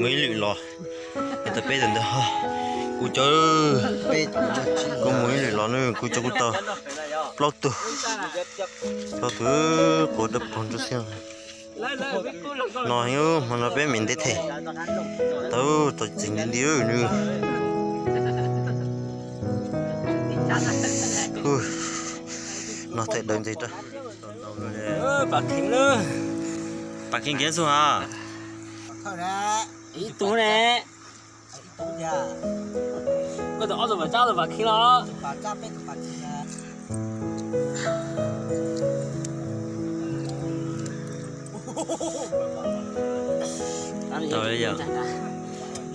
mus ib lwm los. Tau peb tug ntawd, kuv cov, kuv mus ib lwm los na, kuv cov kuv tau plaub tug, plaub tug quav dawb paug nruab xiab. No hmo no peb me ntev them, tau tau txiv nti nti nws. No them daws ntxiv rau. Pam Kheev kiag xwb ha. Ib tug ne. Koj tus ob tug Pam Tsab, tus Pam Kheev los. Tau li yom.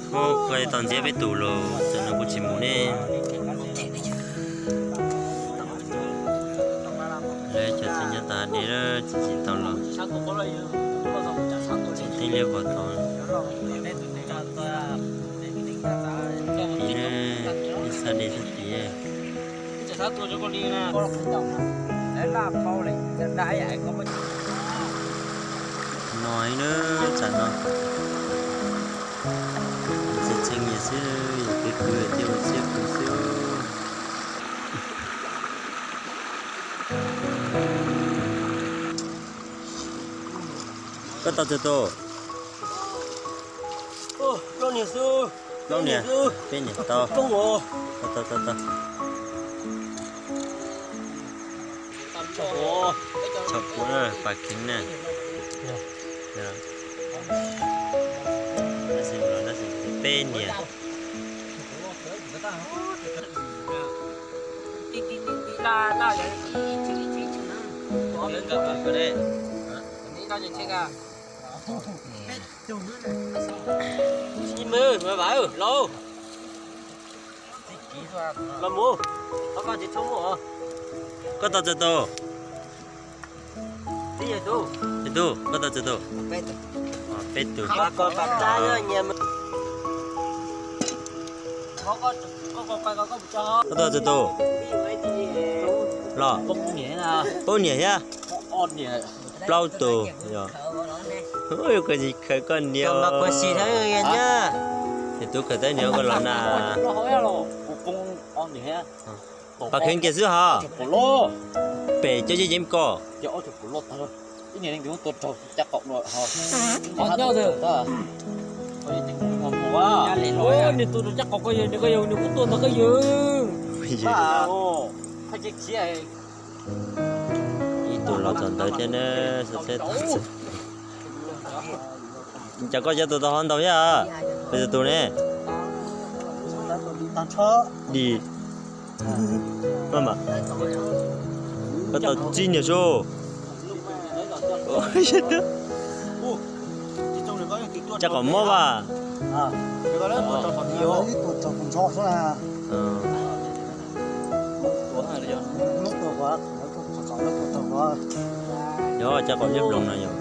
Kuv tau ntxiab peb tus los, tam no kuv tsis mus ne. Lawv cov txiv nyob tas dev lawm, tsis tsis tau los. Tsis teb liab vog tod. Tid, ib sab dev sab tid. No ib nab tsam no txheej txheej yam xwb, yog kev kwv thiaj ua siab kwv xwb. Koj tau txog tus? Plaub niag, peb niag tau. Tau tau tau. Tshaj kuv na, Pam Kheev na. Peb niag. Koj tau txog tus? Tus, koj tau txog tus? Peb tus. Koj tau txog tus? Los, peb niam thiab. Plaub tus. Koj tsis khaws koj niam. Tus tub khaws tab niam koj los na. Pam Kheev kiag xwb hos. Pem cov yeeb yeeb koj. Niag tus rau caj qaum ko yawg, niag koj yawg, niag kuj tuaj ntawm koj yawg. Ib tug los txog ntawd thiab na, saib saib. Cas koj cov tus tau hov ntau thiab? Pes tsawg tus ne? Dim. Koj tau tsib niag sub. Caj qaum mob vas. Yog caj qaum liab ploog no yog.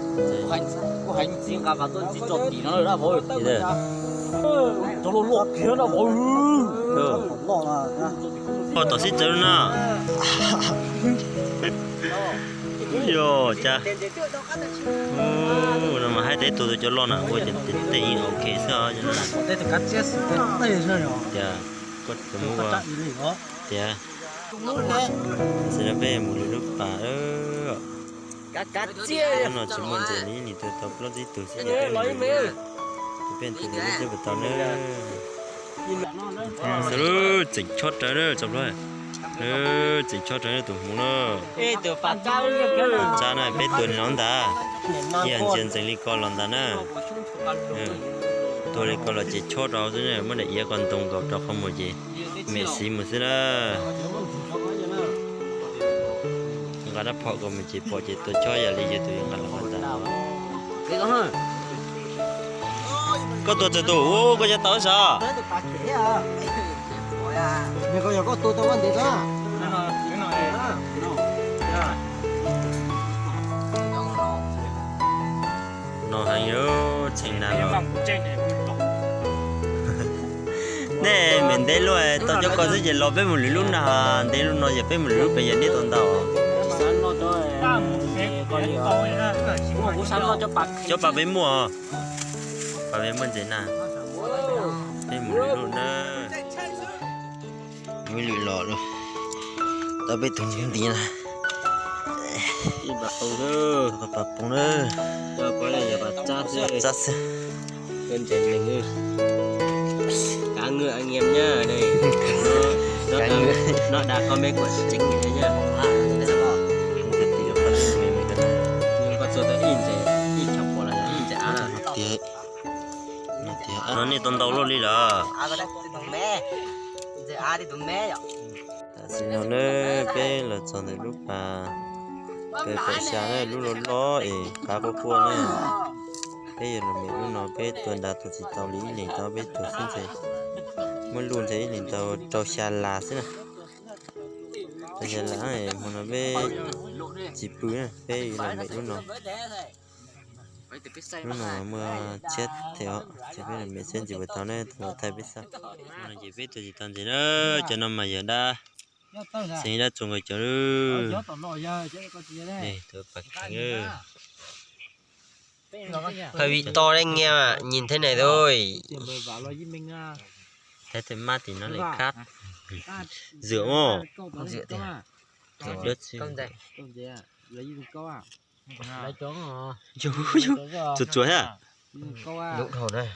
Tom sib txawv na. Yog cas no mas hais tias tus cov loj na ua ces tej yeej ok xwb os. Tias koj tus muab tias, xwb no peb mus lwm lub pas. No tsis muaj ntses li, nws tus tau plaub tsib tug xwb ces peb mus lwm lub. Peb tus lub peb puas tau na. Tseem chob rawv na tsoom phooj ywg. Tseem chob rawv na tus hmuv na. Tsab na peb tua li no ntag. Ib yam ntsia ntxeev li ko los ntag na. Tua li ko los ces chob rau xwb na, muab daim iav ko ntoo nkaus rau qhov muag ces mem xiv mus xwb na. Nqa rab phom ko mus ces pom ces tua chob yam li yus tus yuav nqa los ntag. Koj tua txawg tus, koj cov tau sav. No heev, txheej nag los. Nej mem ntev luaj tau cov ko xwb ces los peb mus lwm lub na, ntev lub no yog peb mus lwm lub pem yog deb tau ntau. Cov pas peb muaj, pas peb muaj ntses na, peb mus lwm lub na. Muaj ib lwm los tau peb tus ntiv na. Pas poob na. Tsab xwb. Tias, no nej tau ntau luaj li lawm. Tam sim no na, peb los txog ntawm lub pas pem pem xya na, lub loj loj es qav quaj quaj na. Peb yuav los mem lub no, peb tua nrad tua tsis tau li, ib leeg tau peb tus xwb ntxhe. Muab luj ntxhe ib leeg tau rau xya las xwb na. Rau xya las, hmo no peb tsis pw na, peb yuav los mem lub no. Lub no muaj tshiab them os, ces peb los mem seb ntsis puas tau ne, thaum thaij peb xab. Ces peb tua tsis tau ntses na, cov no mas yog dab, xeev dab txuas nkaus cov. Pha vi to đấy anh em ạ, nhìn thế này thôi. Thái Thượng Mát thì nó lại khác. Dựa không? Dựa thì dớt xíu. Tsuas tsuas ha. Đúng rồi đấy.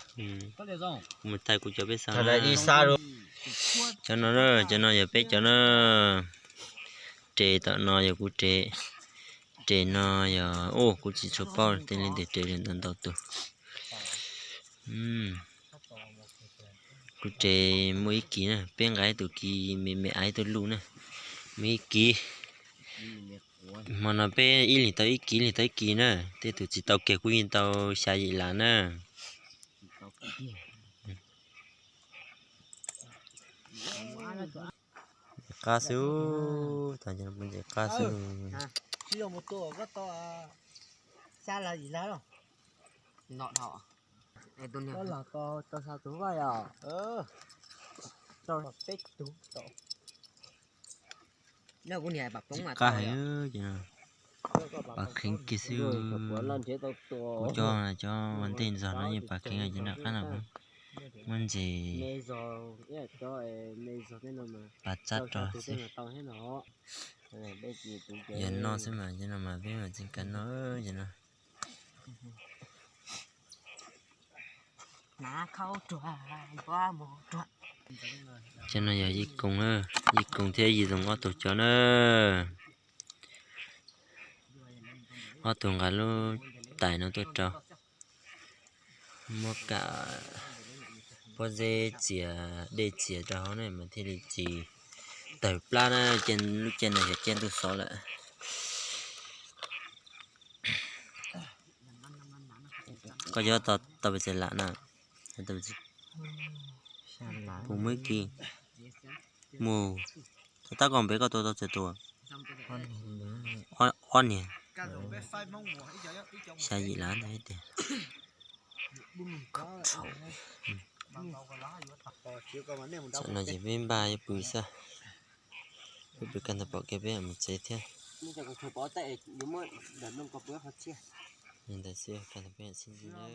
Mus thaij kuv cov peb xab. Thằng này đi xa rồi. Cov no, cov no yog peb cov na. Res tom no yog kuv res. Res no yog, ua kuv tsis tshua paub tej li ntawd, res ntau ntau tus. Kuv res muaj ib kis na, peb nqa ib tug kis me me, ib tug luj na, muaj ib kis. Hmo no peb ib leeg tau ib kis, ib leeg tau ib kis na, tej tus tsis tau kiag kuj yeej tau xya yim las na. Qab xwb, tas ntses qab xwb. Qab heev, pas kheev kiag xwb. Kuv cov, cov ua ntej ntxog no yeej pas kheev ces nram qab no muab ntses pas tsab rog xwb. Yog no xwb mas, yog no mas peb mam tseem kav no, yog no. Cov no yog yij koos, yij koos thiab yij zoos ob tug cov na. Ob tug nqa lub tais no tuaj rau, muab kam pob zeb txias dej txias rau hauv ne mas thiaj li tsis tawg plab na. Lub caij no yog caij ntuj xov lawm. Koj cov tau pes tsawg lam na? Puas muaj ib kis? Mus, tab koj npe koj tua tau tsawg tus? Ob niag. Xya yim lam ntag tiag. Tam no ces peb npaj yuav pw xwb. Peb pw kaj ntug pom kev peb mus tsev thiab. Li ntawd xwb, kaj ntug peb sib ntsib nawb.